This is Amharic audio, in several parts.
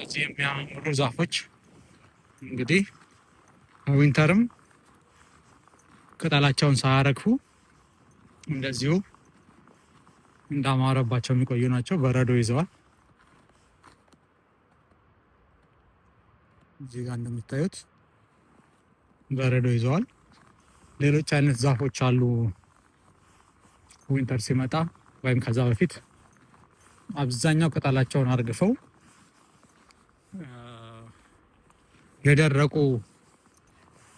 እነዚህ የሚያምሩ ዛፎች እንግዲህ winter ም ቅጠላቸውን ሳያረግፉ እንደዚሁ እንዳማረባቸው የሚቆዩ ናቸው። በረዶ ይዘዋል። እዚህ ጋር እንደምታዩት በረዶ ይዘዋል። ሌሎች አይነት ዛፎች አሉ። Winter ሲመጣ ወይም ከዛ በፊት አብዛኛው ቅጠላቸውን አርግፈው የደረቁ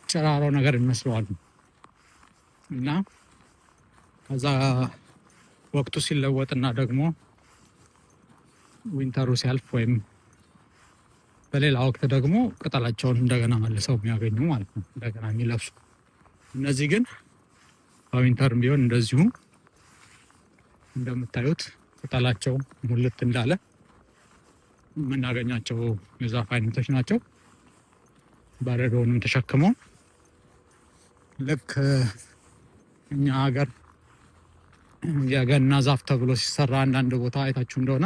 ጭራሮ ነገር ይመስለዋል እና ከዛ ወቅቱ ሲለወጥና ደግሞ winter ኡ ሲያልፍ ወይም በሌላ ወቅት ደግሞ ቅጠላቸውን እንደገና መልሰው የሚያገኙ ማለት ነው፣ እንደገና የሚለብሱ። እነዚህ ግን በ winter ም ቢሆን እንደዚሁ እንደምታዩት ቅጠላቸው ሙልት እንዳለ የምናገኛቸው የዛፍ አይነቶች ናቸው። በረዶውንም ተሸክመው ልክ እኛ ሀገር የገና ዛፍ ተብሎ ሲሰራ አንዳንድ ቦታ አይታችሁ እንደሆነ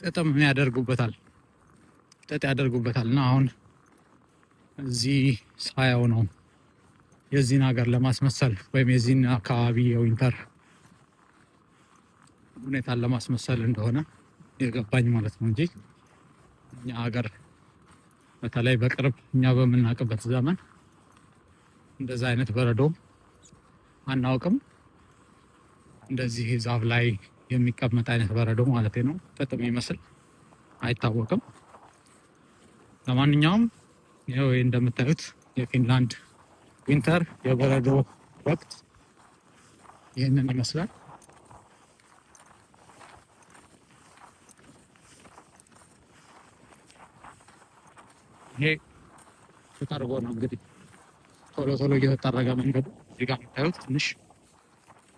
ጥጥም ያደርጉበታል፣ ጥጥ ያደርጉበታል። እና አሁን እዚህ ሳየው ነው የዚህን ሀገር ለማስመሰል ወይም የዚህን አካባቢ የ winter ሁኔታን ለማስመሰል እንደሆነ የገባኝ ማለት ነው እንጂ እኛ ሀገር በተለይ በቅርብ እኛ በምናውቅበት ዘመን እንደዛ አይነት በረዶ አናውቅም። እንደዚህ ዛፍ ላይ የሚቀመጥ አይነት በረዶ ማለት ነው። ጥጥ የሚመስል አይታወቅም። ለማንኛውም ይኸው እንደምታዩት የፊንላንድ winter የበረዶ ወቅት ይህንን ይመስላል። ይሄ ተጠርጎ ነው እንግዲህ ቶሎ ቶሎ እየተጠረገ መንገዱ። እዚህ ጋር የምታዩት ትንሽ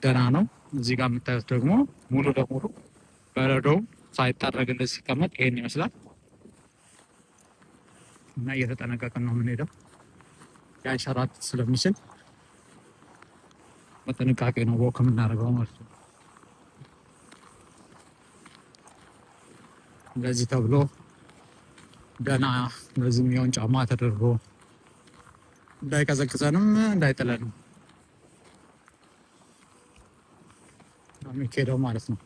ደህና ነው። እዚህ ጋር የምታዩት ደግሞ ሙሉ ለሙሉ በረዶው ሳይጠረግ እንደዚህ ሲቀመጥ ይሄን ይመስላል። እና እየተጠነቀቅን ነው የምንሄደው፣ ያንሸራትት ስለሚችል በጥንቃቄ ነው walk የምናደርገው ማለት ነው። እንደዚህ ተብሎ ገና እንደዚህ የሚሆን ጫማ ተደርጎ እንዳይቀዘቅዘንም እንዳይጥለንም የሚካሄደው ማለት ነው።